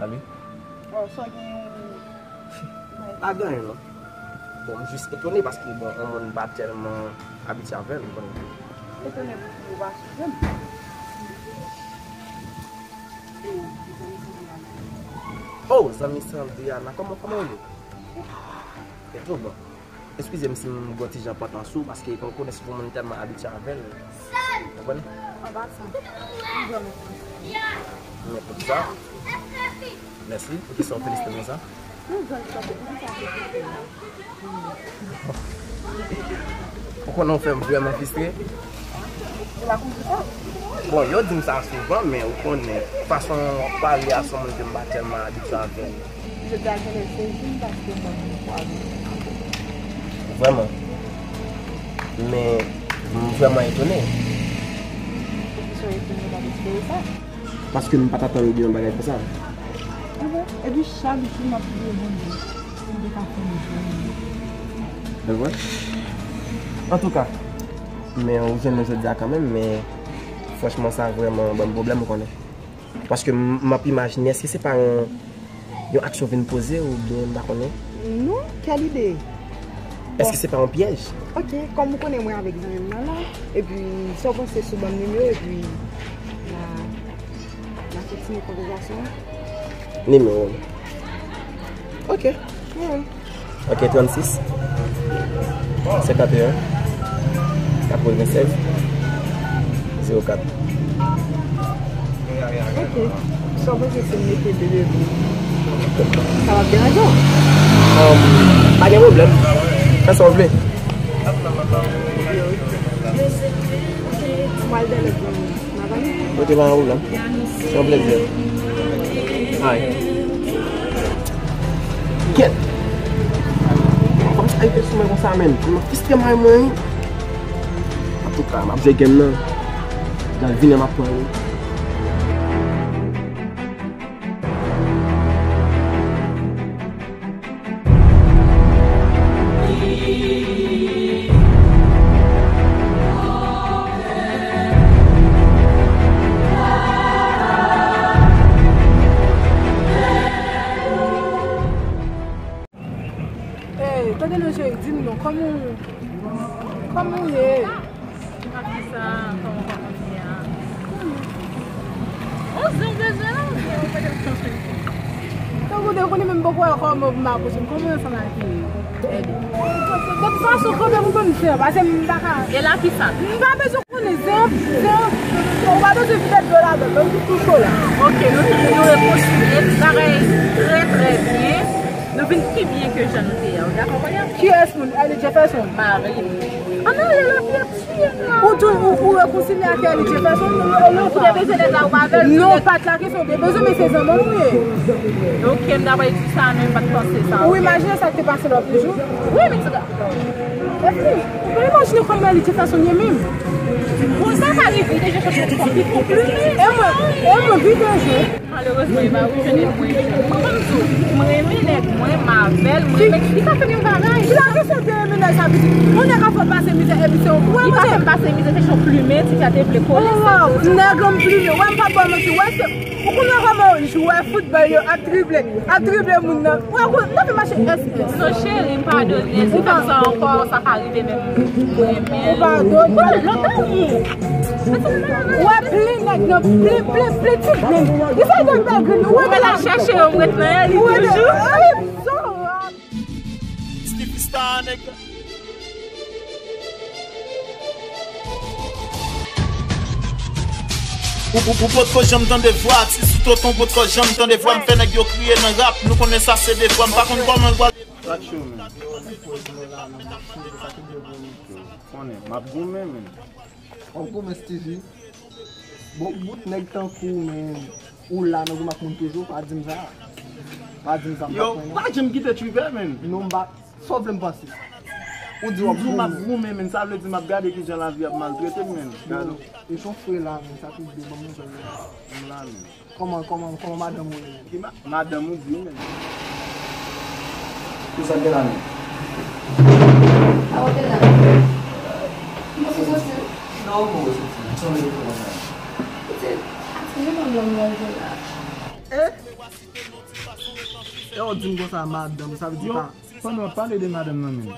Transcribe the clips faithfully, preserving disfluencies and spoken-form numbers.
Salut. Bon, sa gen yon... Pa gen anyen non. Bon, m jis etone paske, bon, yon moun m pa tèlman abitye avè l, ou konnen. Etone pou ki ou pa sou jèn? Oh, zanmi Sandriana, kòman, kòman ou ye? E tou bon. Eskize m si m gon ti jan pòtan sou, paske ou konnen se pou moun tèlman abitye avè l. Konprann? An pasan, m vrèman kontan. Men pou sa. Mèsi. Poukisa w felisite m konsa? Ou konnen w fè m vrèman fristre. Bon, yo di m sa souvan, men ou konnen, fason w ap pale a se yon moun ke m pa tèlman abitye avè l. Jodi a genlè sezi m paske m pa konn kwaze. Vrèman. Men, m vrèman etone. Poukisa w etone, w pa t espere sa? Paske m pa t atann de yon bagay konsa. Epi chak jou m ap priye Bondye pou m te ka fè yon jwenn li. Se vre? Antouka, men ou jwenn mwen jodi a kanmenm, men franchman sa vrèman ban m pwoblèm, ou konnen. Paske m, m ap imajine, èske se pa yon, yon aksyon vin poze oubyen m pa konnen? Non, kèl ide? Èske se pa yon pyèj? Ok, kòm ou konnen mwen avèk zanmi m nan la, epi sa w panse sou ban m nimewo epi n a, n a kontinye konvèsasyon an? Nimewo m. Ok. Ok, trannsis, senkanteyen, katrevennsèz, zewo kat. Ok. Sa w panse si m mete de devan? Sa p ap deranje w? Um, pa gen pwoblèm. Fè sa w vle. Ok, m al dèyè lòt moun. Ok, pa gen pwoblèm. Se yon plezi. Ay. Kèt! Kòman sa rive sou mwen konsa, menn? Mwen fristre may mwen, wi. Antouka, m ap jwe game nan. Jan l vini an, m ap pran li. Ey, tande non cheri, di m non, kòman w, kòman w ye? Ak kisa, kòman, kòman w ye a? Ou zen w bezwen la oubyen ou pa t ap konprann? Tankou de konnen menm poko wè kòman pou m apwoche m, kòman ansanm ak Eddie? De tout fason, kanpe m konn fè, paske m pa ka. E la kisa? M pa bezwen konnen, zen, zen, ou pa bezwen vide dlo ladan l, menm si tou cho la. Ok, nou, nou rekonsilye, tout bagay trè, trè byen. Nou vin pi byen ke jan nou te ye a. Ou dakò, Maria? Kiyès moun? Ellie Jefferson? Mari m. Ann ale la, fi ap tiye m la. Ou tou, ou, ou rekonsilye ak Ellie Jefferson? Non, ou te bezwen nèg la, ou pa avè l? Non, pa t la kesyon, ou te bezwen, men se zanmi m ou ye. Ok, m ta pral di sa, men m pa t panse sa. Ou imajine sa k te pase lòt jou? Wi, men ti gars. Epi, ou pa imajine kòman Ellie Jefferson ye menm? Bon, sa ka rive, li te jwe chòt pou pi pou pli, men. E mwen, e mwen, pi byen jwe. Malerezman, e pa wi jwenn mwen. Kòman m di w? M renmen nèg mwen, m avè l, m renmen li ka fè m yon bagay. Ki la kesyon de renmen nèg sa pitit? Yon nèg ap fè w pase mizè epi se yon... Li pa fè m pase mizè, se yon plimen, ti fi a te vle kole. Oh, nèg an plimen, wè m p ap ba w manti, wè se, ou konnen kòman jwè foutbòl yo ap drible, ap drible moun nan. Wè, kou, n ap mache S S. Non, cheri, m padone, si w fè m sa ankò, sa ka rive menm. Ou padone. Kote lòt la ou? Wè plen nèg nan, plen, plen, plen ti grenn. Li fè de bèl grenn. Ou wè la chèche yo, m ret nan li toujou. Stevie Star, nèg. Ou, ou, ou potko janm tande vwa, ti sou tonton potko janm tande vwa, m fè nèg yo kriye nan rap, nou konnen sa se devwa, m pa konn kòman l pral. Sa k cho, menn? Konnen, m ap goumen, menn. W ap goumen, Stevie. Bon, bout nèg tankou w, menn. Ou la nan goumen ak moun toujou, pa di m sa. Pa di m sa, m pa konnen. Yo, pa janm kite Trivè, menn. Non, m pa, sa w vle m panse? Ou di w ap goumen. M di w m ap goumen, menn. Sa vle di m ap gade kijan lavi ap maltrete m, menn. Gade. Yo, e son frè la, menn. Sa tou de, ban m nouvèl la. M la, menn. Kòman, kòman, kòman madanm ou ye menm? Ki ma-, madanm ou di menm? Kisa k gen la menm? Sa w te la? M panse w soti. Non, m poko soti. Sa w vle fè konsa? Pitit, atis, jan manman m nan jwe la. Eh? Di m konsa, madanm, sa vle di pa. Pandan w ap pale de madanm nan menm,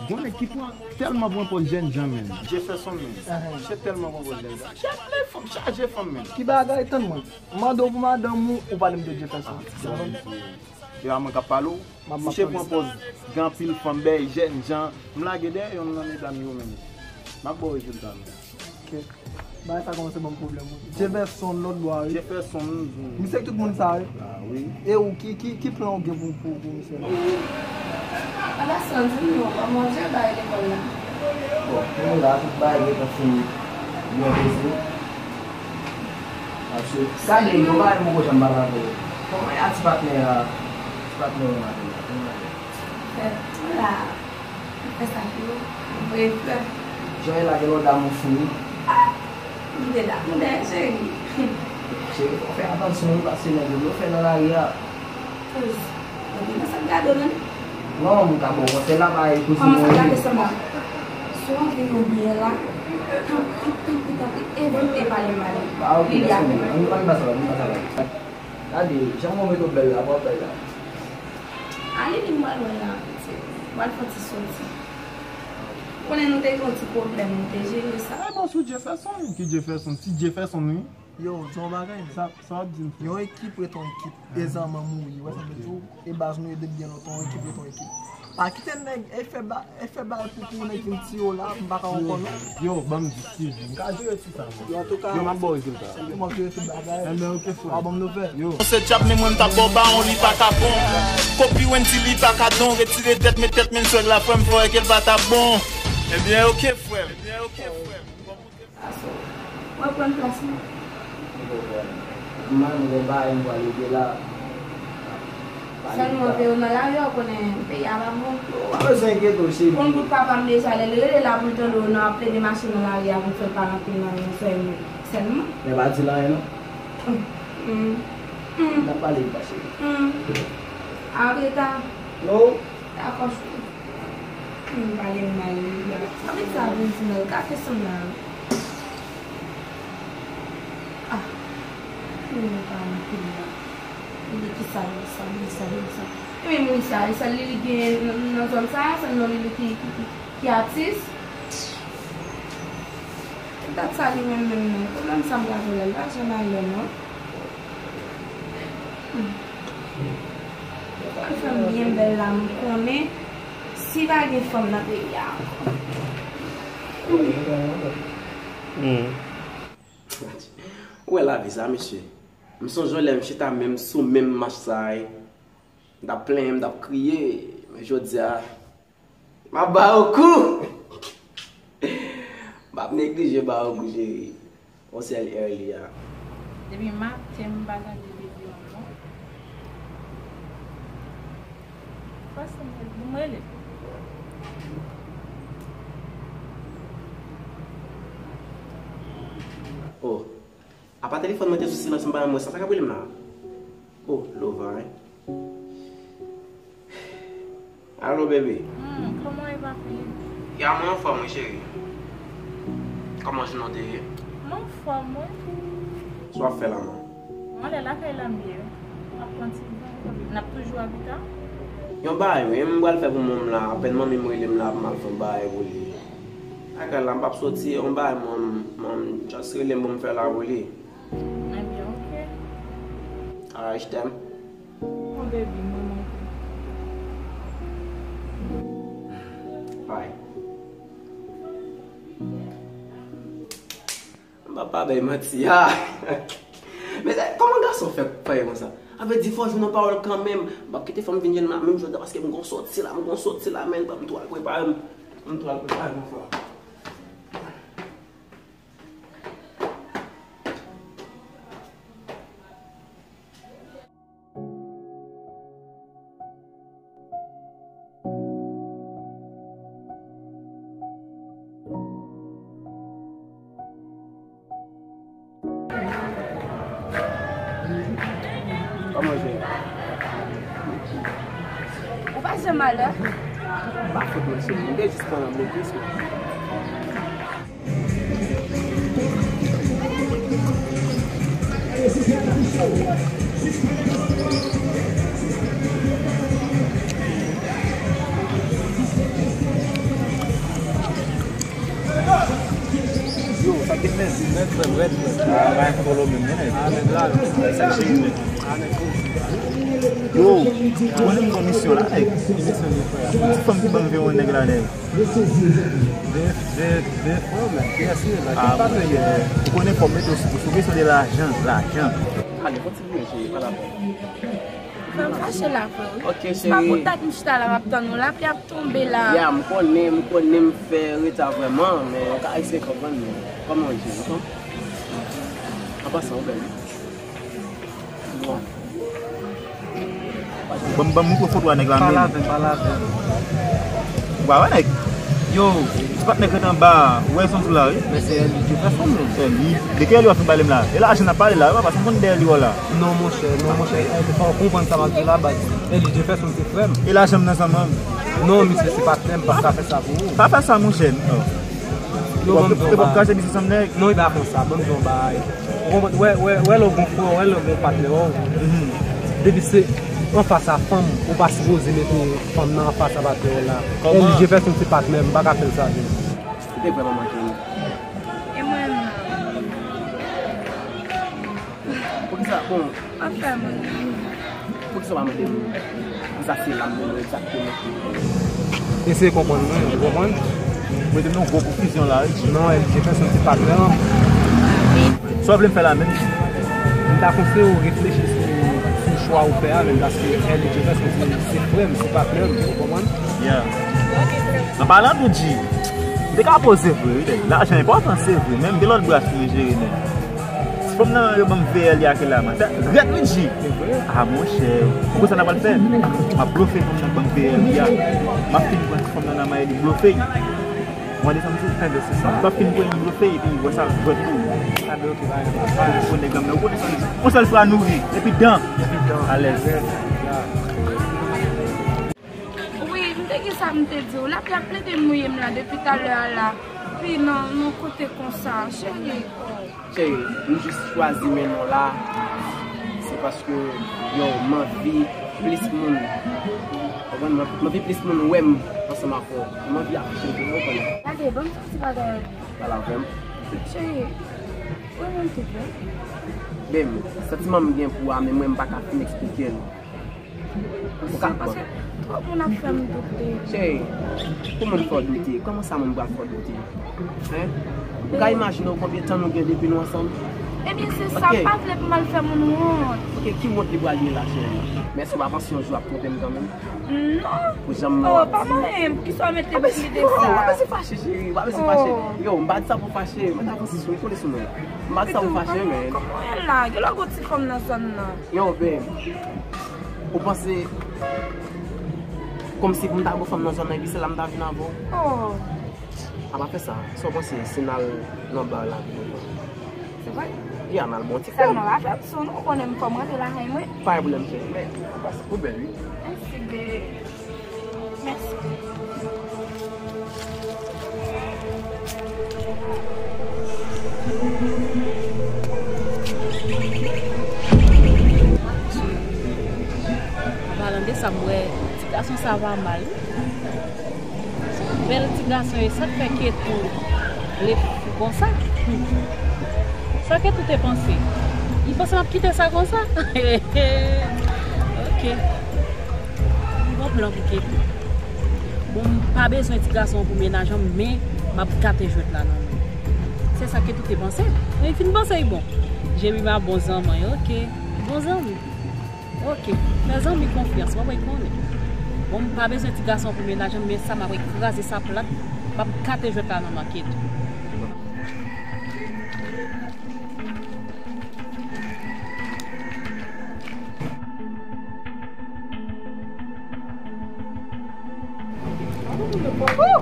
gon nèg ki pran, tèlman pran pòz jènjan menm. Jefferson menm. Misye tèlman pran pòz jènjan. Chaje fanm, chaje fanm menm. Ki bagay, tann mwen. M mande w pou madanm ou, ou pale m de Jefferson. Yo, a mwen k ap pale w. Misye pran pòz gen anpil fanm, bèy jènjan. M lage dèyè youn nan medam yo menm. M ap ba w rezilta m. Ok. Bagay sa kòmanse ban m pwoblèm wi. Jefferson lòt bò a wi. Jefferson, wi. Misye tout moun sa wi. Ah wi. E ou, ki, ki, ki plan ou gen pou, pou, pou misye la? Ala sa, di m non, kòman jan bagay lekòl la? Bon, nou la, tout bagay gentan fini byen poze. Paske, gade, yon bagay m poko janm pale avè w. Kòman y a ti patnè a, ti patnè w maten an? Kòman y a? Fè, m la. M fè sa pou yo, m voye flè. Jan e la gen lòt damou fou wi. Ah! M te damou dèyè cheri. Cheri, fò w fè atansyon wi, paske nèg yo blo fè nan lari a. Pouz. Mwen te nan sa gade w nan. Non, m ka ba w konsèy la, pa koze mwen. Kòman sa gade sèlman? Si w anvi nou byen la, tanpri, tanpri, tanpri, evite pale mal. Ah, ok, Lili a pè. Ann, ann pa sa, ann pa sa. Gade, jan mwen mete w bèl la, pa w bèl la. A Lili m pral wè la, pitit. M pral fè yon ti soti. Konnen nou te gen yon ti pwoblèm, nou te jere sa. Ay, bon, sou Jefferson, ki Jefferson? Ti Jefferson, wi. Yo, di yon bagay, men. Sa, sa w ap di m, frè? Yon ekip ret yon ekip. Dezanman mouri, wè sa m vle di w? E baz nou ye depi byen lontan, yon ekip ret yon ekip. Pa kite nèg, e fè ba, e fè bagay pou, pou nèg vin tiye w la, m pa ka ankò non. Yo, ban m di, Steve, m ka jere ti sa, mwen. Yo, antouka, yo, m ap ba w rezilta. Se mwen k jere tout bagay. Enben, ok, frè. W a ban m nouvèl. Yo. Se djab, men mwen m t ap ba w bawon, li pa ka bon. Kopi Wendy, li pa ka don. Retire dèt, met tèt, men swag la, frè m, fò ke l pa t ap bon. Ebyen, ok, frè m. Ebyen, ok, frè m. Aso, mwen pran plas mwen. M gon bagay m pral regle la. Sèlman ke yo nan lari a, ou konnen peyi a pa bon. Ou pa bezwen enkyete w, cheri. Konn bout papa m deja, lè l rele la pou l tande w nan ap plede mache nan lari a pou l fè l pa rantre nan yon sèl, sèlman. Men pa di l anyen non. Hum, hum, hum. N ap pale l pa cheri. Hum. Apre ta. No. Dakò, cheri. Hum, pale m mal, Lili a. Sa vle di sa vin di nan l kafe sanm la. Ah, moun pa nan peyi a. Li di kisa, li di sa, li di sa, li di sa. E men moun sa, e sèl li li gen nan, nan zòn sa a, sèl non li li ki, ki, ki, ki atis. Dat sa li menm menm non. Pwoblèm sa m pa vle l, pa janm al lè non. Hmm. Al fè m byen bèl la, m konnen si pa gen fanm nan peyi a ankò. Hmm. Ou wè lavi sa, mesye. M sonje lè m chita menm sou menm mach sa a, m t ap plenyen, m t ap kriye. Men jodi a, m ap ba yo kou. M ap neglije ba yo kou, cheri. Yon sèl Early a. Depi maten, m pa tande bebe m non. Pase m rele, m rele. Oh. Apa telefòn mwen te sou silans, m pa menm wè sa. Sa k ap rele m la? Oh, Lova, wi. Alo, bebe. Hmm, kòman w ye, papi? Ya, mwen anfòm, wi, cheri. Kòman jounen w te ye? Mwen anfòm, wi. Sa w ap fè la, man? Mwen lè lakay la m ye. M ap pran ti van. N ap toujou abita. Yon bagay, wi, m pral fè pou manman m la. Apèn manmi m rele m la, m al fè yon bagay pou li. Lakay la, m p ap soti, yon bagay, manman m, manman m just rele m pou m fè la pou li. Ebyen, ok. Alright, je t'aime. Mon baby, mwen manke. Bye. M pa bay manti a. Men kòman gason fè fè konsa? Sa vle di fò jwenn yon pawòl kanmenm. M p ap kite fanm vin jwenn m la menm jodi a paske m gon sòti la, m gon sòti la, men ban m tou al prepare m. M tou al prepare m anfòm. Kòman je? Ou pa janm malè. Pa fout mwen, cheri. M te jis pran yon blokis, mwen. Yo, sa ki men, men frè m, rèd frè m. Ah, bay kontrol ou menm, non, nèg. Ah, nèg la, non. Sa cheri, nèg. Ah, nèg, cool. Yo, ou konnen m gon misyon la, nèg. Ki misyon li, frè? Ti fanm ki ban m veye yon nèg la, nèg. Veye, veye, veye frè w, men. Ki yès li ye la? Ki patnè li ye la? Ou konnen fò m mete w sou, sou kesyon de lajan, lajan. Ale, kontinye, cheri, pa la pè. Fè m fache la, frè, wi. Ok, cheri. Se pa pou tèt m chita la, m ap tann ou. Lapli ap tonbe la. Ya, m konnen, m konnen m fè reta vrèman, men ou ka eseye konprann mwen. Kòman w ye, ou konprann? An pasan, ou bèl, wi. Bon. Ban m, ban m mikwo foto a nèg la menm. Pale avè m, pale avè m. Ou pa wè nèg? Yo, ti patnè k ret anba a, ou wè l santi la, wi. Men se L I Jefferson, non? L I, de ki L I w ap fin pale m la? E lajan n ap pale la, wi, papa, se moun dèyè L I w la. Non, monchè, non, monchè, eh, fò w konprann sa m ap di w la, baz. L I Jefferson se frè m. E lajan m nan zam nan? Non, misye se patnè m, m p ap ka fè sa pou ou. Pa fè sa, monchè. Yo, ban m di w yon bagay. Ou p ap kraze biznis ansanm nèg? Non, li pa konsa, ban m di w yon bagay. Ou konprann? Wè, wè, wè lè w gon frè, wè lè w gon patnè w. Depi se anfas a fanm, ou pa sipoze mete fanm nan anfas a patnè w la. Kòman? L I Jefferson se patnè m, m pa ka fè l sa vre. Ou te vrèman manke m. E mwen menm? Poukisa, bon, pa fè moun. Poukisa w pa mande m? Poukisa se la m rele w egzakteman? Eseye konprann mwen, ou konprann? Ou mete m nan gwo konfizyon la, wi. Non, L I Jefferson se patnè m. Sa w vle m fè la menm? M ta konseye w reflechi sou, sou chwa ou fè a menm, paske L I Jefferson se, se frè m, se patnè m, ou konprann? Yeah. An palan tou, G, m te ka poze vre, wi, nèg. Lajan enpòtan, se vre, men m gen lòt bras pou m jere, nèg. Ti fanm nan, yo ban m veye li ak la, man. Fè rèd, wi, G. Se vre? Ah, monchè. Ou konn sa n ap pral fè? M ap blofe fanm nan k ban m veye li a. M ap fin pran ti fanm nan nan men li, blofe. Mwen desann sou fè de se sa. M ap fin pran li, blofe, epi wè sa jwèt pou ou. Ah, ben, ok, pa gen pwoblèm. Ou konnen, ou konnen sa. Yon sèl fwa nouri, epi dan. Epi dan. Alèz. Yeah. Wi, m te gen sa m te di w. Lapli ap plede mouye m la depi talè a la. Pi nan, nan kote konsa, cheri. Oh. Cheri, m jis chwazi mennen w la. Se paske, yo, m anvi plis moun. Konprann? M anvi plis moun wè m ansanm avè w. M anvi afiche m tou, w konprann? Gade, ban m fè yon ti bagay avè w. Pale avè m. Cheri, ou renmen m tou vre? Bem, santiman m gen pou w a, men mwen m pa ka fin eksplike l. Ou ka konprann. Paske twòp moun ap fè m doute. Cheri, pou moun fè w doute, kòman sa moun pral fè w doute? Hein? Ou ka imajine w konbyen tan nou gen depi nou ansanm? Ebyen, se sa, m pa vle pou m al fè moun wont. Ok, ki wont li pral ye la, cheri? Men èske w pa panse yon jou w ap twonpe m kanmenm? Non. Pou jan m... Oh, pa manyen m, poukisa w mete m pli de sa? W ap bezwen fache, cheri, w ap bezwen fache. Yo, m pa di sa pou fache, mwen ta panse sou, kole sou mwen. M pa di sa pou fache, men. Kòman w ye la? Genlè w gon ti fanm nan zòn nan. Yo, babe. Ou panse kòmsi pou m ta gon fanm nan zòn nan, epi se la m ta vin avè w? Oh. A pa fè sa. Sa w panse si n al nan bar la pi devan? Se vre? Ya, n al bwè yon ti kòb. Sèlman pa fè m sou non, ou konnen m fò m rantre lakay mwen. Pa gen pwoblèm, cheri. Men, ou bèl, wi. Mèsi, babe. Mèsi. An palan de sa, m wè ti gason sa va mal. Bèl ti gason, e sa k fè Ketou vle fou konsa? Sa Ketou te panse? Li panse m ap kite sa konsa? Ok. M gon plan pou Ketou. Bon, m pa bezwen ti gason pou mennaj an, men m ap gate jwèt la nan men. Se sa Ketou te panse. Men li fin panse, li bon. Jemima bon zanmi, ok. Bon zanmi. Ok. Fè zanmi konfyans, mwen mwen konnen. Bon, m pa bezwen ti gason pou mennaj an, men sa m ap kraze sa plat, m ap gate jwèt la nan men Ketou. Woo!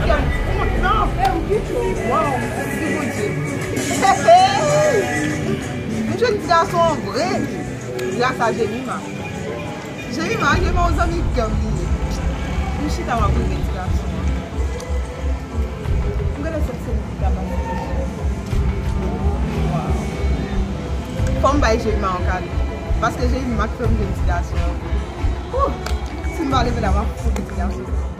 Sa fè m wont nan, frè m ki di, waw, mèsi Bondye. M jwenn ti gason an vre, gras a Jemima. Jemima, Jemima, yon zanmi gang li ye. M chita, m ap rele ti gason an. M genlè santi se li ki ka ba m. Waw. Fò m bay Jemima yon kado. Paske Jeyma k fè m jwenn ti gason. Ouh, si m pa leve la, m ap fou pou ti gason.